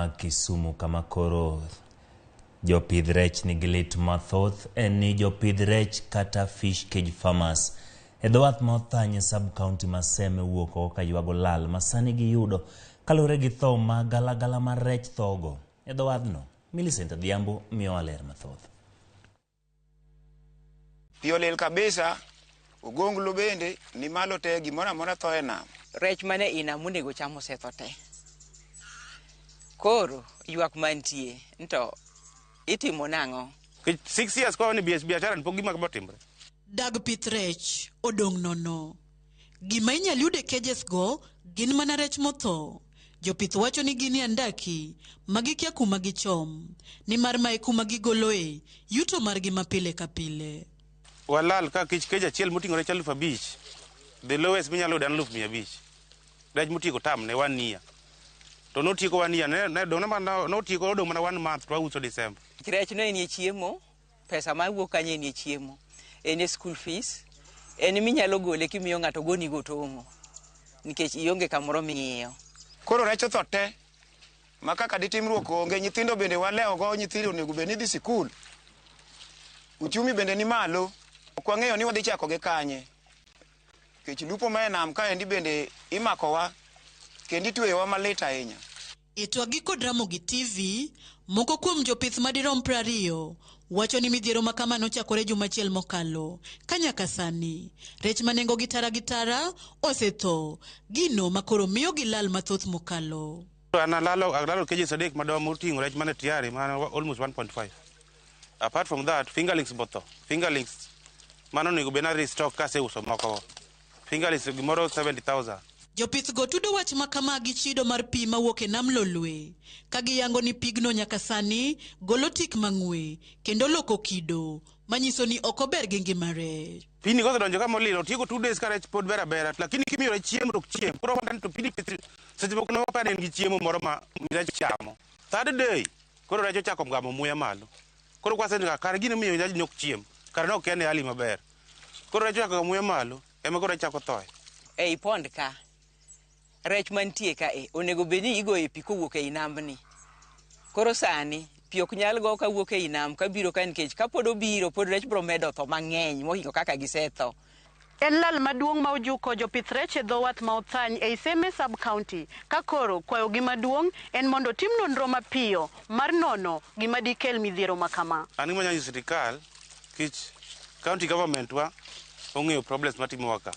Kisumu kama koro jopidh rech nigi lit mathoth en ni jopidh rech kata fish cage farmers e dho wath ma Othany e sub county ma Seme wuok oko ka ywago lal ma sani giyudo kaluwore gi tho ma galagala mar rech thogo e dho wadhno. Millicent Adhiambo miyowa ler mathoth. Pi olil kabisa, ogonglo bende ni malo te, gimoro amora tho e nam. Rech mane i nam monego cham osetho te. Koro ywak mantie nto itimo nang'o? 6 years kwa ni biashara ni pok gima kama otimre. Dag pith rech odong' nono. Gima inyal yud e cages go gin mana rech motho. Jopith wacho ni gin e andaki ma gikia kuma gichom, nimar mae kuma gigoloe yuto margi ma pile ka pile. Walal ka kich cage achiel moting'o rech 5,000. The lowest minyalo yudo en 500,000. Rech motieko tam ne one year. To notieko one year, ne dong' mana notieko odong' mana one month to wauso December. Rech no enie chiemo, pesa mawuok kanyo enie chiemo, en e school fees, en minyalo gole kimiyo ng'ato gonigo tong'o nikech ionge kamoro ming'iyo. Koro rech otho te, ma kaka ditimruok onge, nyithindo bende walewogo, nyithindo onego bed ni dhi sikul. Uchumi bende ni malo, ok wang'eyo ni wadhi chako gi kanye. Nikech lupo ma e nam kaendi bende imakowa, kendo itweyowa malit ahinya. E twak kod Ramogi TV, moko kuom jopith madirom 20 wacho ni midhiero ma kama nochakore juma achiel mokalo ka nyaka sani rech ma nengogi tara gi tara osetho, gino ma koro miyo gilal mathoth mokalo. An alalo cages 3 madongo moting'o rech mane tayari mano almost 1.5. Apart from that, fingerlings botho. Fingerlings mano onego bed na restock kaseuso moko. Fingerlings gimoro 70,000. Jopith go tudo wach ma kama gi chido mar pi mawuok e nam Lolwe, ka giyango ni pigno nyaka sani golo tik mang'we kendo loko kido manyiso ni ok ober gi ngima rech. Pini kosedonjo kama olil, otieko 2 days ka rech pod ber abera, lakini kimiyo rech chiemo to ok chiem. Koro wapani to pini seche moko ne wapani en gi chiemo moro ma rech chamo. Third day, koro rech ochako gamo muya malo. Koro kwaseneno kare gino miyo rech ok chiem, kare ne ok en e hali maber. Koro rech ochako gamo muya malo, ema koro rech chako thoe. Ei pond ka, rech mantie ka e onego bed ni igoyo e pi kowuok ei nambni. Koro sani pi ok nyal go kawuok ei nam kabiro ka nikech kapod obiro pod rech biro medo tho mang'eny mohingo kaka gisetho. En lal maduong' ma ojuko jopith rech e dho wath ma Othany ei Seme sub-county ka koro kwayogi maduong' en mondo otim nonro mapiyo mar nono gima dikel midhiero ma kama. An gima anyalo nyiso sirikal, kich county government wa ong'eyo problems matimowa ka.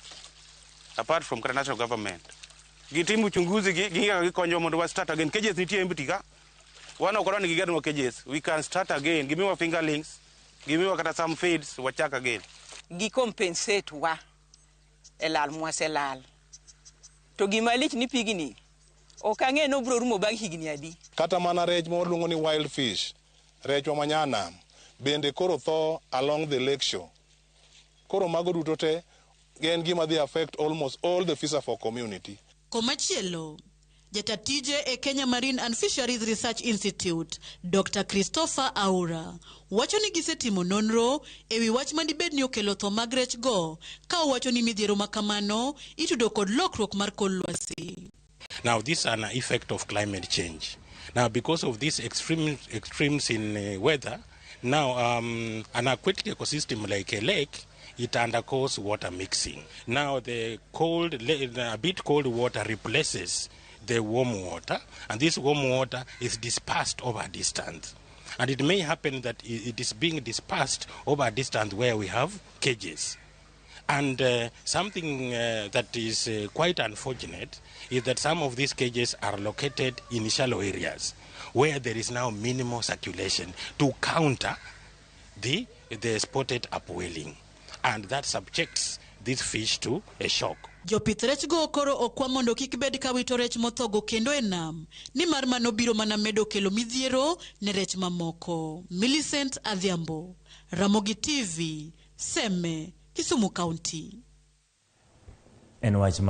Apart from kata national government. Gitim uchunguzi gi, ging'e kaka gikonyowa mondo wa start again. Cages nitie empty ka. Wan ok wadwa ni gigernwa cages. We can start again. Gimiwa fingerlings, gimiwa kata some feeds, wachak again. Gi compensate wa e lal mwaselal. To gima lich ni pigni ok ang'e ni obiro rumo bang' higni adi. Kata mana rech ma waluongo ni wild fish, rechwa ma nyanam, bende koro tho along the lake shore. Koro mago duto te en gima dhi affect almost all the fisherfolk community. Komachielo, jata tije e Kenya Marine and Fisheries Research Institute, Dr. Christopher Aura, wacho ni gisetimo nonro e wi wach madibed ni okelo tho mag rech go, ka owacho ni midhiero ma kamano itudo kod lokruok mar kor lwasi. Now, this is an effect of climate change. Now, because of these extremes in weather, now an aquatic ecosystem like a lake, it undergoes water mixing. Now, the cold, a bit cold water replaces the warm water, and this warm water is dispersed over a distance. And it may happen that it is being dispersed over a distance where we have cages. And something that is quite unfortunate is that some of these cages are located in shallow areas where there is now minimal circulation to counter the spotted upwelling. And that subjects these fish to a shock. Jopith rech go koro okwa mondo kik bed ka wito rech mothogo kendo e nam, nimar mano biro mana medo kelo midhiero ne rech mamoko. Millicent Adhiambo, Ramogi TV, Seme, Kisumu County. En wach.